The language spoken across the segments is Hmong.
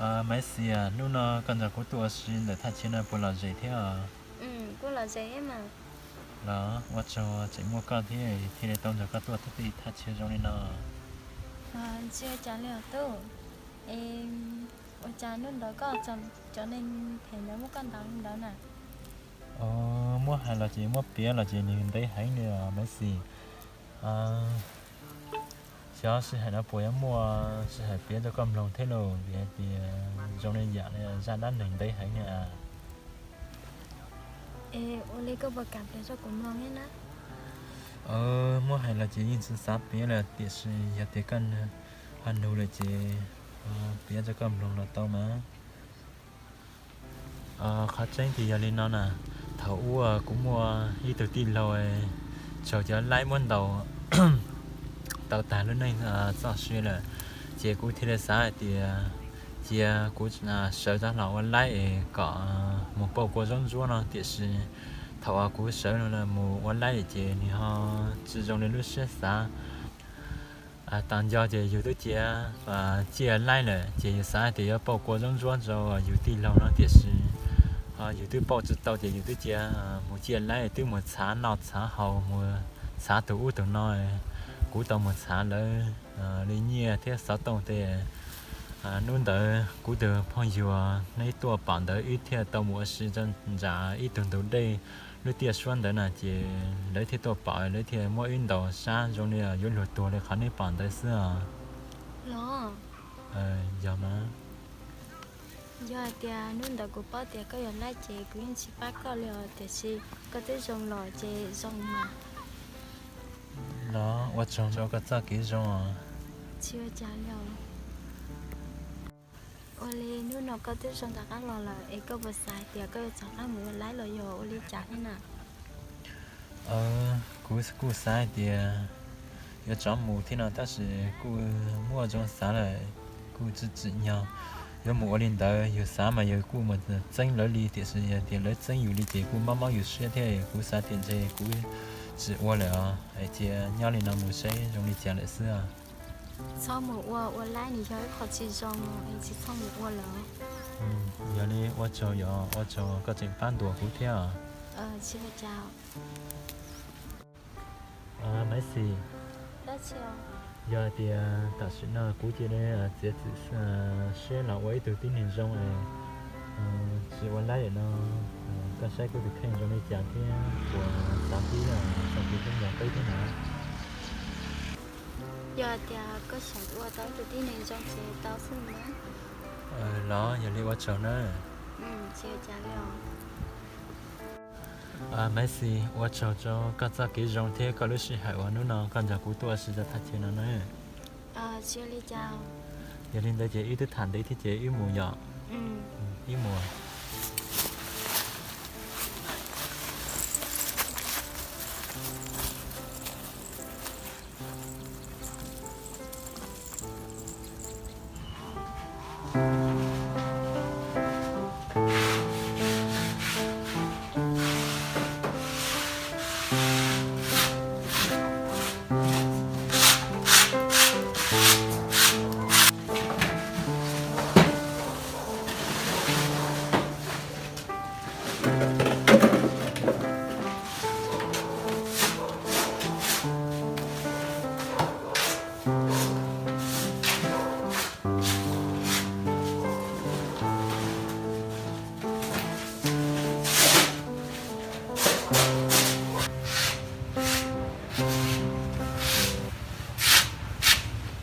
Maiv Xis, hnub no koj nrog kuv tuaj ua si ntawm thaj chaw no puas lom zem thiab os? Los, ua tsaug tseem muaj koj thiab thiaj li tau nrog koj tuaj thaj chaw zoo li no. Tsis ua cas li os tub. Ua cas hnub ntawd koj cov neeg phem ntawd muab koj ntaus li ntawd na? Muab hais los ces muab piav los ces nws ntev heev li os Maiv Xis. Xyov sij hawm no puas yuav muaj sij hawm piav rau koj mloog thiab lauj, vim hais tias zoo li yam zaj dab neeg ntev heev li. Ua li koj puas kam piav rau kuv mloog thiab na? Muab hais los ces yeej tsis xav piav lawm tiam sis yog tias koj ho nug lawm ces piav rau koj mloog los tau mas. Qhov tseeb ces yog li no na, thaum ub kuv muaj ib tug tij laug tsaug cov laib muab ntaus tau tag lub neej txoj sia lawm, ces kuv thiaj li xav hais tias cia kuv sawv rov los ua laib es kom mus pauj kua zaub ntsuab no, tiam sis thaum uas kuv sawv mus ua laib lawm ces nws ho tsis zoo li lub siab xav. Tas nco ces yus twb cia ciaj laib lawm ces yus xav hais tias yuav pauj kua zaub ntsuab rau yus tij laug no, tiam sis ho yus twb pauj tsis tau ces yus twb cia mus ciaj laib, twb mus txhav noj txhav haus, mus txhav tus ub tus no. Kuv tau mus txhav lawv li nyiaj thiab xov tooj tej. Hnub ntawd kuv tus phooj ywg neb tuaj pom ntawd wb thiaj tau mus ua si rau nram ib tug ntug dej lub tiaj suab ntawd na, ces lawv thiaj tuaj pom, lawv thiaj muab wb ntaus sab zoo li yuav luag tuag li qhov neb pom ntawd xwb os. Yog mas. Yog hais tias hnub ntawd kuv paub tias koj yuav laib ces kuv yeej tsis pab koj li os, tiam sis koj twb zoo los ces zoo mas. Los, ua tsaug rau koj txoj kev zoo os. Tsis ua cas li os. Ua li hnub no koj twb zoo rov qab los lawm es koj puas xav hais tias koj yuav rov qab mus ua laib los yog ua li cas thiab na? Kuv kuj xav hais tias yuav rov mus thiab no tab sis kuj muaj zoo xav lawm, kuj tsis tsim nyog yuav mus ua li ntawd. Yus xav mas yus kuj mus txeeb lawv li, tiam sis yog tias lawv txeeb yus li ces kuj mob mob yus siab thiab. Kuv xav tias ntshe kuv tsis ua lawm os, hais tias nyob li no mus saib zoo li cas lawm xwb. Txhob mus ua, ua laib nws yog ib qho tsis zoo, tsis txhob mus ua lawm. Yog li ua tsaug, yog ua tsaug koj tseem pab ntuas kuv thiab. Maiv Xis, yog hais tias tam sim no kuv cia li txiav txim siab los ua ib tug tib neeg zoo es tsis ua laib lawm no, koj saib kuv tus kheej zoo li cas thiab puas xav pib txog tus hlub nyob peb thiab na? Yog hais tias koj xav ua tau ib tug tib neeg zoo ces tau xwb mas. Los yog li ua tsaug na. Maiv Xis, ua tsaug rau koj txoj kev zoo thiab koj lub sij hawm uas hnub no koj nrog kuv tuaj ua si rau thaj chaw no na. Yog li ntawd ces wb twb tham ntev thiab ces wb mus yom. Wb mus.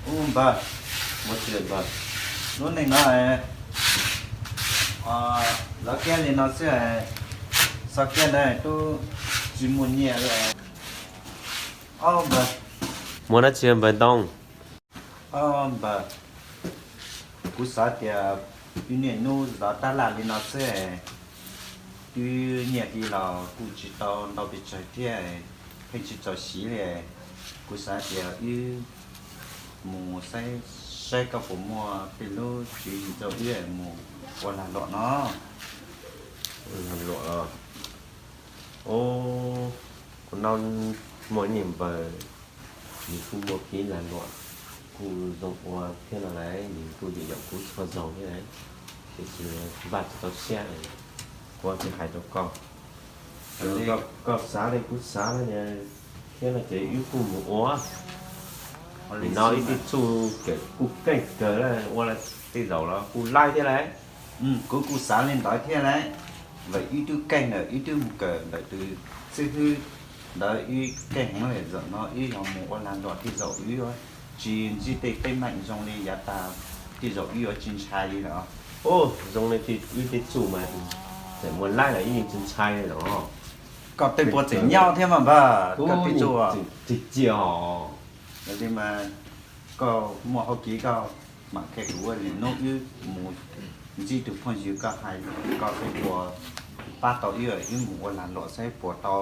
Ub npawg, ua tsaug npawg, lub neej no lawv kiag li no xwb, xav kiag ntawd tub tsis muaj nyiaj li. Ob npawg, muaj dab tsi npawg Ntoo? Ob npawg, kuv xav tias wb niaj hnub zov tab laj li no xwb, twb nyiaj li los kuj tsis tau ntau pes tsawg thiab, pheej tsis txaus siv li. Kuv xav tias wb mus saib saib koj puas muaj tej lub tswv yim rau wb mus ua lag luam no. Lag luam los? Ub, kuv nov muaj ib niag npawg, nws kuj muaj kev lag luam. Kuj zoo ua thiab no lauj, nws kuj yeej yaum kuv txhua zaus thiab lauj, tiam sis npaj tsis tau siab, kuv tsis hais rau koj. Koj xav li kuv xav no thiab no ces wb kuj mus ua. Nim no wb tej txuj keej kuj keej kawg, ua tej zaum los kuj laij thiab lauj. Kuv kuj xav li ntawd thiab lauj. Lawm wb twb keej lawm, wb twb mus kawm ntawm tus xib hwb ntawd, wb keej heev lawm, zaum no wb yog mus ua lag luam tej zaum wb tsis ntsib tej teeb meem zoo li yav tas, tej zaum wb yuav tsis ntshai li lawm. Zoo li wb tej txuj mas txawm muaj laij los wb yeej tsis ntshai li lawm. Koj tej puas tseem nyob thiab mas npawg, koj tej txuj tig cia os. Li mas koj muaj hauv kev koj mam qhia kuv, ua li hnub wb mus ntsib tus phooj ywg koj hais, koj tej puas pab tau wb, wb mus ua lag luam saib puas tau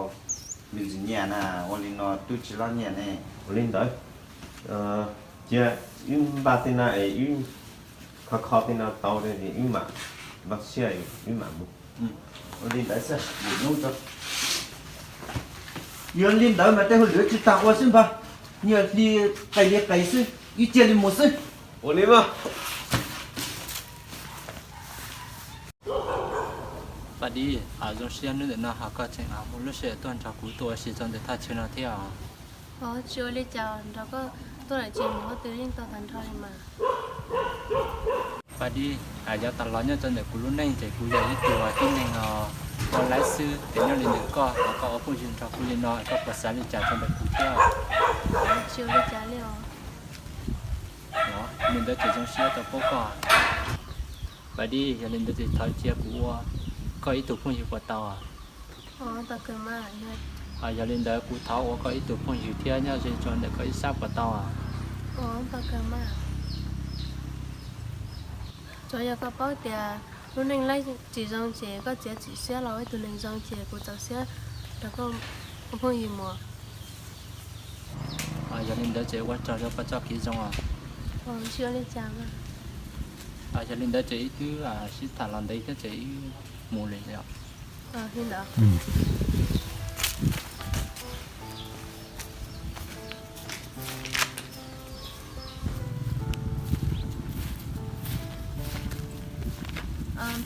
me ntsis nyiaj na, ua li no twb tsis loj nyiaj ne. Ua li ntawd, cia wb npaj tej no es wb kho kho tej no tau wb mam npaj siab wb mam mus. Ua li ntawd xwb, yog li ntawd mas tej hauj lwm tsis tas ua xwb npawg, nyiaj hli qis li qis xwb, wb cia li mus xwb. Ua li mas. Paj Dib, zoo siab hnub ntawm no ho koj tseem muaj lub sij hawm tuaj nrog kuv tuaj ua si rau ntawm thaj chaw no thiab os. Tsis ua li cas, nrog koj tuaj lawm ces mus qhov twg yeej tau tag nrho li mas. Paj Dib, yav tas los nyob rau ntawm kuv lub neej ces kuv yog ib tug tib neeg ua laib xwb, ces nyob li ntawm koj, koj ua phooj ywg nrog kuv li no koj puas xav li cas rau ntawm kuv thiab? Tsis ua li cas li os. Li ntawd ces zoo siab tau paub koj. Paj Dib, yog li ntawd ces thov cia kuv ua koj ib tug phooj ywg puas tau? Yog li ntawd kuv thov ua koj ib tug phooj ywg thiab nyob ze rau ntawm koj ib sab puas tau? Tsuas yog koj paub tias lub neej laij tsis zoo ces koj txiav txim siab los ua ib tug neeg zoo ces kuv txaus siab nrog koj ua phooj ywg mus. Yog li ntawd ces ua tsaug rau koj txoj kev zoo os. Yog li ntawd ces wb twb sib tham los ntev thiab ces wb mus li os.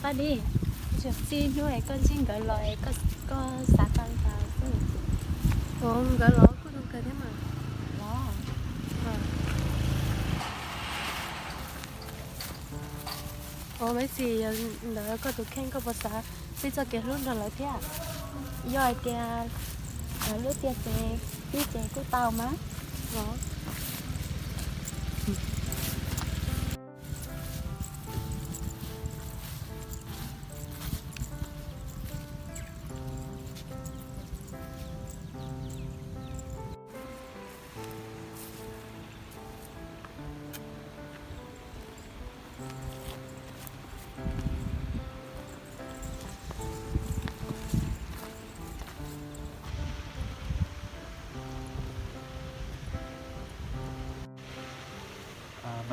Paj Dib, txij hnub es koj ntsib nkawd los es koj xav tau li cas xwb? Nkawd los kuj zoo kawg thiab mas. Ua Maiv Xis, yog ntawd koj tus kheej koj puas xav pib txoj kev hlub nrog lawv thiab? Yog hais tias lawv lub tiag ces pib ces kuj tau mas.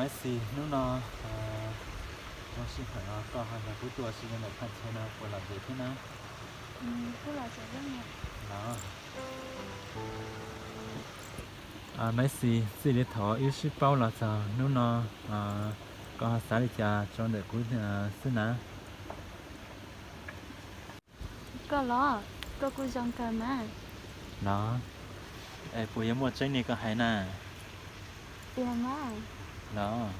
Maiv Xis, hnub no zoo sij hawm koj ho nrog kuv tuaj ua si rau ntawm thaj chaw no puas lom zem thiab na? Maiv Xis, txij li thaum wb sib paub los txog hnub no, koj ho xav li cas rau ntawm kuv xwb na? Koj los, koj kuj zoo kawg mas. Los, es puas yuav muaj tseeb li koj hais na? Tiag mas. Los.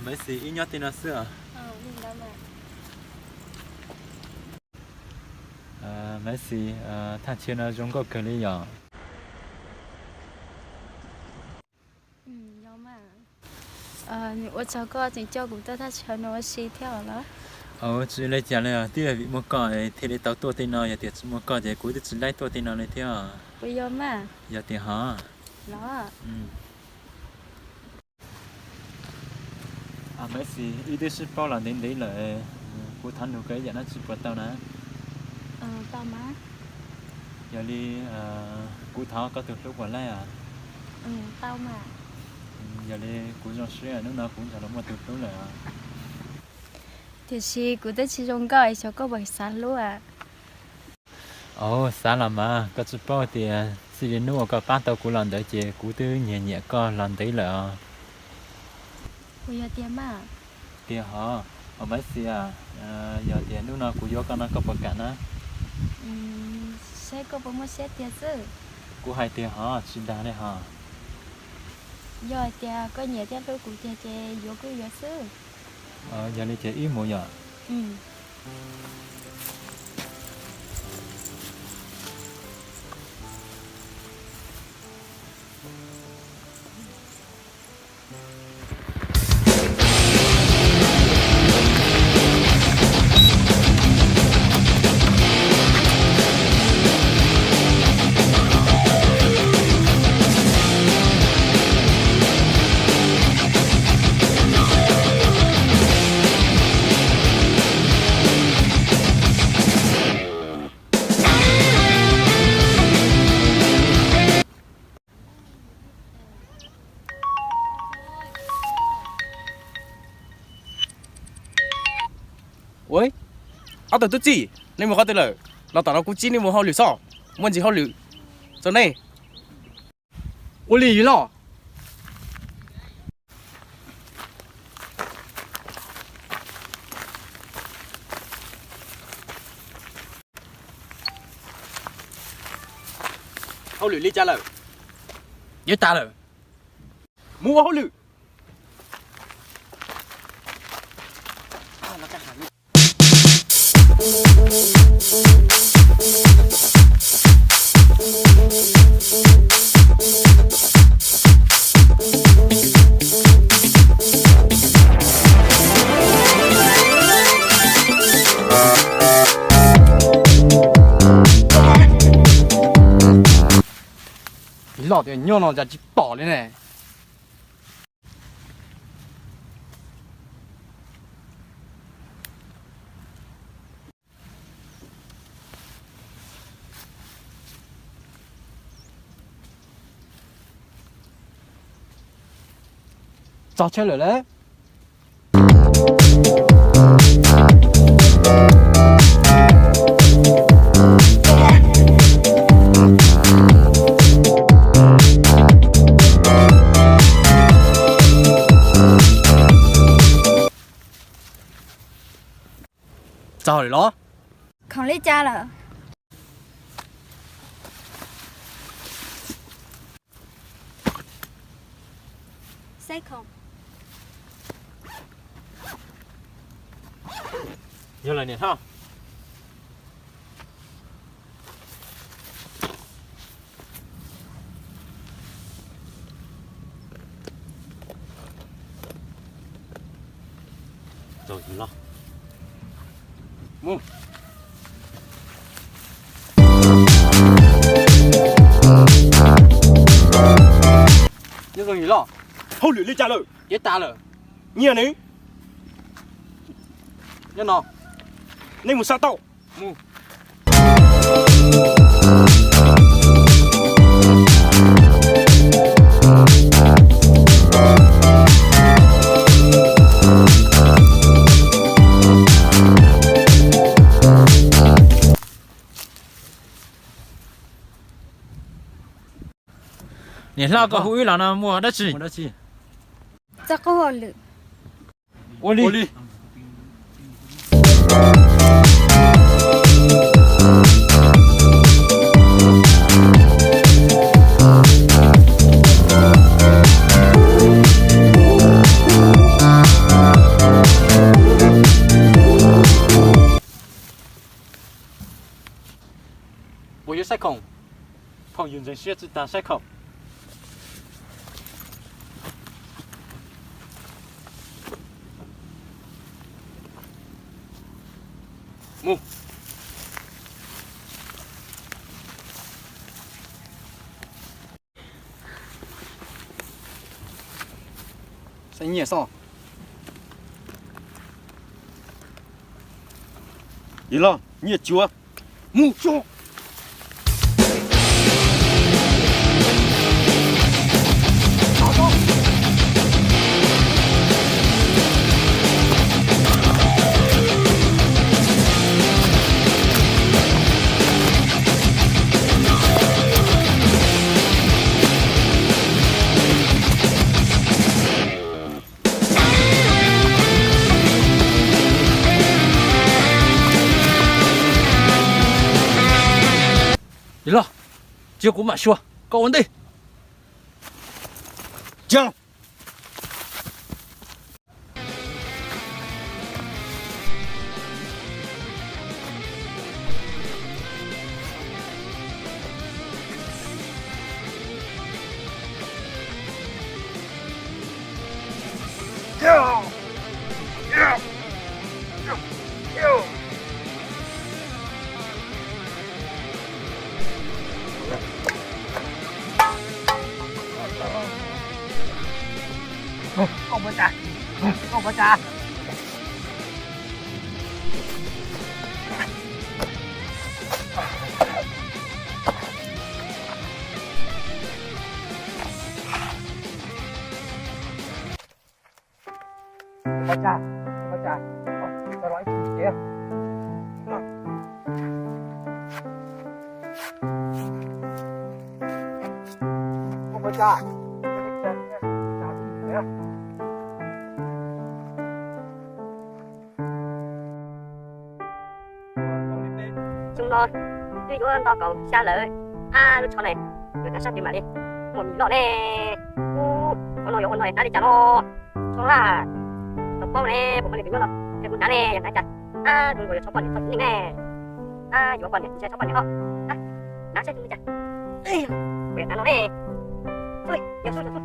Maiv Xis, wb nyob tej no xwb os. Maiv Xis, thaj chaw no zoo nkauj kawg li yom. Ua tsaug koj tseem coj kuv tuaj thaj chaw no ua si thiab os los. Tsis ua li cas li os, twb yog vim muaj koj thiaj li tau tuaj tej no, yog tias tsis muaj koj ces kuv twb tsis laib tuaj tej no li thiab. Puas yog mas? Yog tias hov. Los. Maiv Xis, wb twb sib paub los ntev ntev lawm, kuv thov nug koj ib yam dab tsi puas tau na? Yog li, kuv thov koj tus hlub puas laij os? Yog li kuv zoo siab hnub no kuv nrog luag muaj tus hlub lawm os. Tiam sis kuv twb tsis zoo nkauj es xyov koj puas xav hlub a. Au, xav los mas, koj tsis paub tias txij li hnub uas koj pab tau kuv los ntawd ces kuv twb nyiam nyiam koj los ntev lawm os. Puas yog tiag mas? Tiag hov, Maiv Xis, yog tias hnub no kuv yuav koj no koj puas kam na? Saib koj puas muaj siab tiag xwb. Kuv hais tiag hov, tsis dag li hov. Yog hais tias koj nyiam thiab hlub kuv tiag ces yuav kuj yuav xwb. Yog li ces wb mus yom. Ua, ob tug tub txib, nej mus qhov twg lawm? Los tom no kuv txib nej mus hauj lwm xwb, muaj ntsis hauj lwm rau nej. Ua li los. Hauj lwm li cas lawm? Yuav tas lawm. Mus ua hauj lwm. Loj tias nyob no cas tsis pom li ne. Tso tseg lawm lauj. Txog lawm los? Khoom li cas lawm? Saib khoom. Yog lawm niam hlob. Tau yus loj. Mus. Nyob zoo yus loj. Hauj lwm li cas lawm? Yuav tas lawm. Nyiaj ne? Nyob no. Nej mus xa tau. Mus. Niam hlob, koj hu wb los no muaj dab tsi? Txoj qub hauj lwm. Ua li. Puas yuav saib khoom? Phooj ywg ntseeg siab tsis tas saib khoom. Mus. Saib nyiaj xwb. Yog los nyiaj cuav. Mus tso. Niam loj, cia kuv mam xyuas, koj ua ntej. Cia. Koj ua cas? Koj ua cas? Ua cas? Ua cas? Tau los ib tug tsev. Ua cas? Xyoo no twb yuav nto kaum xya lawm, ab lub tsho ne yuav tag sab tid mam li muaj mis loj ne. Ub, ua no yuav ua no hnav li cas no? Tsho laj, tsis tau paub ne, puas muaj leej twg nyob no thiab kuv hnav ne, yog hnav cas? Ab, zoo nkaus yuav tsho poj niam txog txiv neej ne. Ab, yuav poj niam tsis ntshai tsho poj niam hos. Ab, hnav saib zoo li cas. Kuv yuav hnav no ne. Ui, yog xub, yog xub.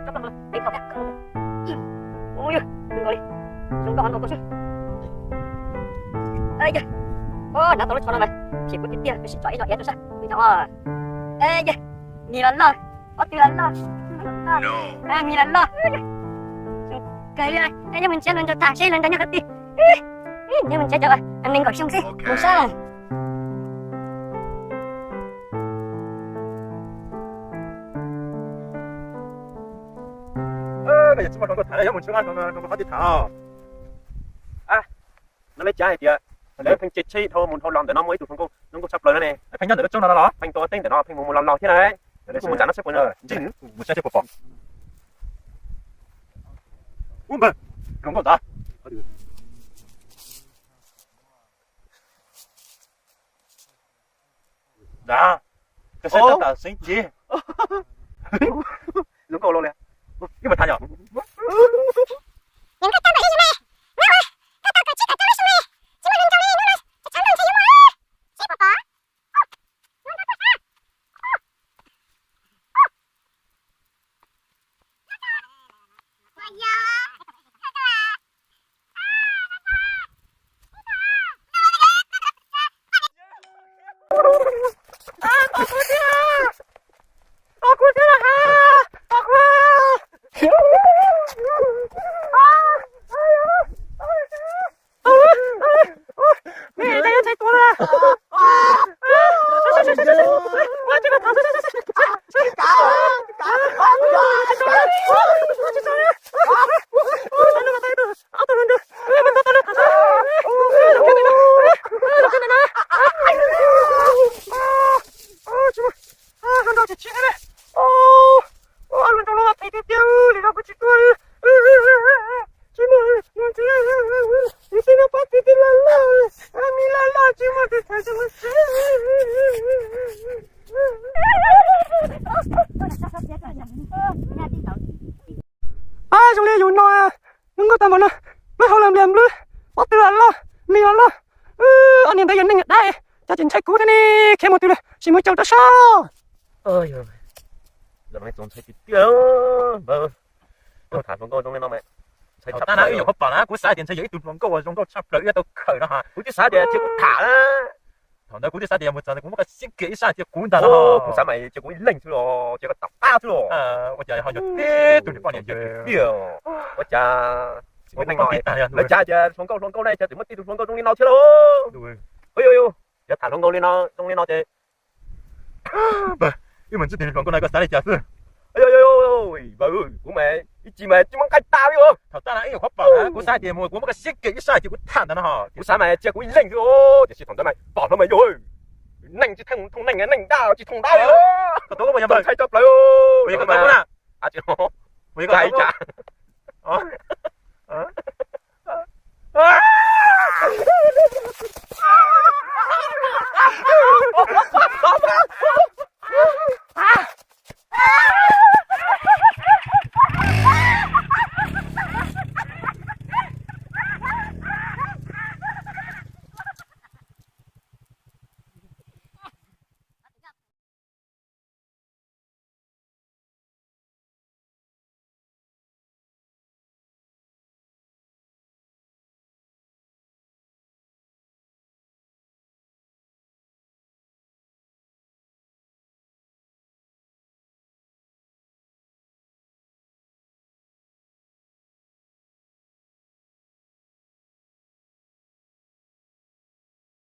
Tsho poj niam, tev tau. Ui, zoo nkaus li, zoo nkauj hov ntau kua xwb. Yog, hnav tau lub tsho no mas, sim kuv tiag tiag, kuv sim tso ib lo iav rau sab, kuv tso. Yog, mis los loj, pob tw los loj, mis los loj. Kawg li, nyob mus nrhiav hluas nraug tham seb hluas nraug nyob qhov twg. Nyob mus nrhiav cov nees nkaum xyoo xwb mus saib. Koj yuav tsis muaj hluas nkauj tham, yuav mus nrhiav hluas nkauj qhov twg tham. No lawv cav hais tias lawv pheej tsheb dhau mus dhau los ntawm no muaj ib tug hluas nkauj, hluas nkauj tshaj plaws no ne. Pheej nyob ntawm lub tsob no los? Pheej tua teb ntawm no pheej mus mus los los thiab na. Kuv mus ntsib nws seb puas pom. Ub npawg, hluas nkauj ntawd. Ntag, koj saib tab tom xeeb ces. Hluas nkauj los li, ib mus tham yom. Hluas nraug tsis tsheb thiab ne. Hluas nraug los thaiv tiag tiag li no kuv tsis tuaj. Tsis muaj, tsis muaj pab txiv tij laj laj, mi laj laj tsis muaj tus thaiv tsis muaj tsev. Ab, zoo li yus no, lub nkauj tag npaum no, lub hau los nplias nplwb, pob tw los loj, mis los loj, ob niag ntawd yog neeg dab, cas tsis ntshai kuv thiab ne, khiav mus twg lawm, sim mus caum rau sab. Ntshai tiag tiag. Tham hluas nkauj zoo li no mas, tab na wb nyuam qhuav pom na, kuv xav tias ntshe yog ib tug hluas nkauj uas zoo nkauj tshaj plaws wb tau khawm no ha, kuv twb xav tias cia kuv tham na. Thaum ntawd kuv twb xav tias yog mus txog kuv muab koj siab kiag ib sab cia kuv ntag no. Kuv xav mas cia kuv ib leeg xwb los cia koj tom qab xwb los. Ua cas ho yog tib tug niam poj niam tiag tiag. Ua cas lawv cas tias hluas nkauj hluas nkauj ne, cas tseem muaj tib tug hluas nkauj zoo li no thiab lauj. Yog tham hluas nkauj li no zoo li no ces wb mus ntsib tus hluas nkauj no koj xav li cas xwb? Vauv, kuv mas ib chim mas tsis muaj nqaij tas li os. Thaum tab na ib nyuam qhuav pom na kuv xav tias mus kuv muab koj siab kiag ib sab cia kuv tham ntag no. Kuv xav mas cia kuv ib leeg xwb os, tiam sis thaum ntawd mas pom hlo mas yog neeg tsis thooj neeg, neeg dab tsis thooj dab li. Koj tuav koj puas yog npawg? Ntshai tshaj plaws. Puas yog koj tuav koj na? Puas yog koj tuav koj?